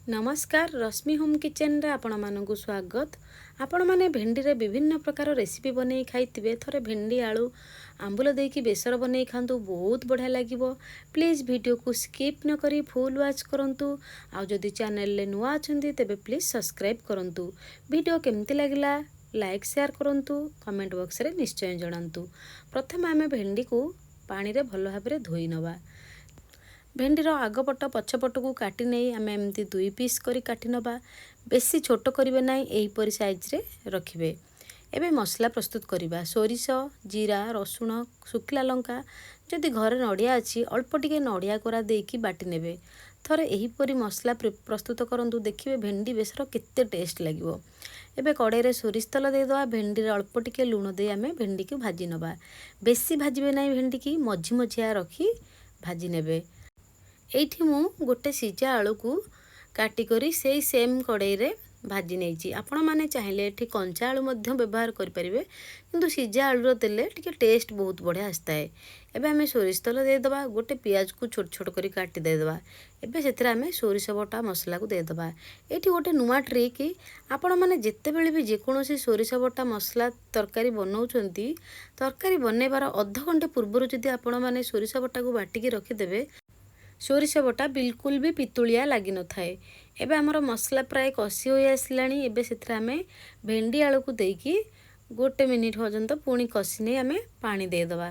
ନମସ୍କାର, ରଶ୍ମି ହୋମ୍ କିଚେନରେ ଆପଣମାନଙ୍କୁ ସ୍ୱାଗତ। ଆପଣମାନେ ଭେଣ୍ଡିରେ ବିଭିନ୍ନ ପ୍ରକାର ରେସିପି ବନେଇ ଖାଇଥିବେ। ଥରେ ଭେଣ୍ଡି ଆଳୁ ଆମ୍ବୁଲ ଦେଇକି ବେସର ବନେଇ ଖାଆନ୍ତୁ, ବହୁତ ବଢ଼ିଆ ଲାଗିବ। ପ୍ଲିଜ୍ ଭିଡ଼ିଓକୁ ସ୍କିପ୍ ନ କରି ଫୁଲ୍ ୱାଚ୍ କରନ୍ତୁ। ଆଉ ଯଦି ଚ୍ୟାନେଲରେ ନୂଆ ଅଛନ୍ତି, ତେବେ ପ୍ଲିଜ୍ ସବସ୍କ୍ରାଇବ୍ କରନ୍ତୁ। ଭିଡ଼ିଓ କେମିତି ଲାଗିଲା ଲାଇକ୍, ସେୟାର କରନ୍ତୁ, କମେଣ୍ଟ ବକ୍ସରେ ନିଶ୍ଚୟ ଜଣାନ୍ତୁ। ପ୍ରଥମେ ଆମେ ଭେଣ୍ଡିକୁ ପାଣିରେ ଭଲ ଭାବରେ ଧୋଇ ନେବା। ଭେଣ୍ଡିର ଆଗପଟ ପଛପଟକୁ କାଟି ନେଇ ଆମେ ଏମିତି ଦୁଇ ପିସ୍ କରି କାଟି ନେବା। ବେଶୀ ଛୋଟ କରିବେ ନାହିଁ, ଏହିପରି ସାଇଜ୍ରେ ରଖିବେ। ଏବେ ମସଲା ପ୍ରସ୍ତୁତ କରିବା। ସୋରିଷ, ଜିରା, ରସୁଣ, ଶୁଖିଲା ଲଙ୍କା, ଯଦି ଘରେ ନଡ଼ିଆ ଅଛି ଅଳ୍ପ ଟିକେ ନଡ଼ିଆ କୋରା ଦେଇକି ବାଟି ନେବେ। ଥରେ ଏହିପରି ମସଲା ପ୍ରସ୍ତୁତ କରନ୍ତୁ, ଦେଖିବେ ଭେଣ୍ଡି ବେସର କେତେ ଟେଷ୍ଟ ଲାଗିବ। ଏବେ କଡ଼େଇରେ ସୋରିଷ ତେଲ ଦେଇଦେବା। ଭେଣ୍ଡିରେ ଅଳ୍ପ ଟିକେ ଲୁଣ ଦେଇ ଆମେ ଭେଣ୍ଡିକୁ ଭାଜି ନେବା। ବେଶୀ ଭାଜିବେ ନାହିଁ ଭେଣ୍ଡିକି, ମଝି ମଝିଆ ରଖି ଭାଜି ନେବେ। ଏଇଠି ମୁଁ ଗୋଟେ ସିଝା ଆଳୁକୁ କାଟିକରି ସେଇ ସେମ୍ କଡ଼େଇରେ ଭାଜି ନେଇଛି। ଆପଣମାନେ ଚାହିଁଲେ ଏଠି କଞ୍ଚା ଆଳୁ ମଧ୍ୟ ବ୍ୟବହାର କରିପାରିବେ, କିନ୍ତୁ ସିଝା ଆଳୁର ଦେଲେ ଟିକେ ଟେଷ୍ଟ ବହୁତ ବଢ଼ିଆ ଆସିଥାଏ। ଏବେ ଆମେ ସୋରିଷ ତେଲ ଦେଇଦେବା। ଗୋଟେ ପିଆଜକୁ ଛୋଟ ଛୋଟ କରି କାଟି ଦେଇଦେବା। ଏବେ ସେଥିରେ ଆମେ ସୋରିଷ ବଟା ମସଲାକୁ ଦେଇଦେବା। ଏଇଠି ଗୋଟେ ନୂଆ ଟ୍ରିକ୍, ଆପଣମାନେ ଯେତେବେଳେ ବି ଯେକୌଣସି ସୋରିଷ ବଟା ମସଲା ତରକାରୀ ବନାଉଛନ୍ତି, ତରକାରୀ ବନେଇବାର ଅଧଘଣ୍ଟେ ପୂର୍ବରୁ ଯଦି ଆପଣମାନେ ସୋରିଷ ବଟାକୁ ବାଟିକି ରଖିଦେବେ, ସୋରିଷ ବଟା ବିଲକୁଲ ବି ପିତୁଳିଆ ଲାଗିନଥାଏ। ଏବେ ଆମର ମସଲା ପ୍ରାୟ କଷି ହୋଇ ଆସିଲାଣି। ଏବେ ସେଥିରେ ଆମେ ଭେଣ୍ଡି ଆଳୁକୁ ଦେଇକି ଗୋଟେ ମିନିଟ୍ ପର୍ଯ୍ୟନ୍ତ ପୁଣି କଷି ନେଇ ଆମେ ପାଣି ଦେଇଦେବା।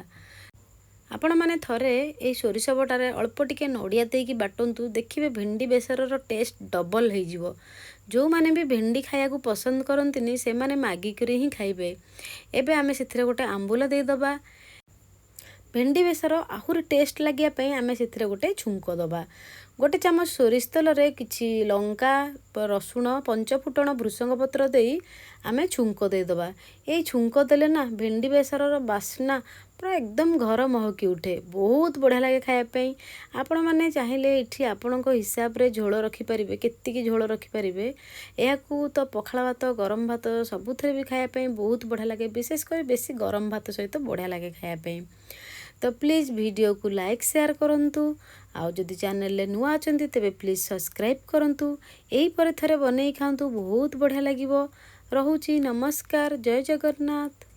ଆପଣମାନେ ଥରେ ଏଇ ସୋରିଷ ବଟାରେ ଅଳ୍ପ ଟିକେ ନଡ଼ିଆ ଦେଇକି ବାଟନ୍ତୁ, ଦେଖିବେ ଭେଣ୍ଡି ବେସରର ଟେଷ୍ଟ ଡବଲ୍ ହେଇଯିବ। ଯେଉଁମାନେ ବି ଭେଣ୍ଡି ଖାଇବାକୁ ପସନ୍ଦ କରନ୍ତିନି, ସେମାନେ ମାଗିକରି ହିଁ ଖାଇବେ। ଏବେ ଆମେ ସେଥିରେ ଗୋଟେ ଆମ୍ବୁଲ ଦେଇଦେବା। ଭେଣ୍ଡି ବେସର ଆହୁରି ଟେଷ୍ଟ ଲାଗିବା ପାଇଁ ଆମେ ସେଥିରେ ଗୋଟେ ଛୁଙ୍କ ଦେବା। ଗୋଟେ ଚାମଚ ସୋରିଷ ତେଲରେ କିଛି ଲଙ୍କା, ରସୁଣ, ପଞ୍ଚଫୁଟଣ, ଭୃସଙ୍ଗ ପତ୍ର ଦେଇ ଆମେ ଛୁଙ୍କ ଦେଇଦେବା। ଏଇ ଛୁଙ୍କ ଦେଲେ ନା ଭେଣ୍ଡି ବେସରର ବାସ୍ନା ପୁରା ଏକଦମ ଘର ମହକି ଉଠେ। ବହୁତ ବଢ଼ିଆ ଲାଗେ ଖାଇବା ପାଇଁ। ଆପଣମାନେ ଚାହିଁଲେ ଏଠି ଆପଣଙ୍କ ହିସାବରେ ଝୋଳ ରଖିପାରିବେ, କେତିକି ଝୋଳ ରଖିପାରିବେ। ଏହାକୁ ତ ପଖାଳ ଭାତ, ଗରମ ଭାତ ସବୁଥିରେ ବି ଖାଇବା ପାଇଁ ବହୁତ ବଢ଼ିଆ ଲାଗେ। ବିଶେଷ କରି ବେଶୀ ଗରମ ଭାତ ସହିତ ବଢ଼ିଆ ଲାଗେ ଖାଇବା ପାଇଁ। ତ ପ୍ଲିଜ୍ ଭିଡ଼ିଓକୁ ଲାଇକ୍, ସେୟାର କରନ୍ତୁ। ଆଉ ଯଦି ଚ୍ୟାନେଲରେ ନୂଆ ଅଛନ୍ତି, ତେବେ ପ୍ଲିଜ୍ ସବସ୍କ୍ରାଇବ୍ କରନ୍ତୁ। ଏହିପରି ଥରେ ବନେଇ ଖାଆନ୍ତୁ, ବହୁତ ବଢ଼ିଆ ଲାଗିବ। ରହୁଛି, ନମସ୍କାର, ଜୟ ଜଗନ୍ନାଥ।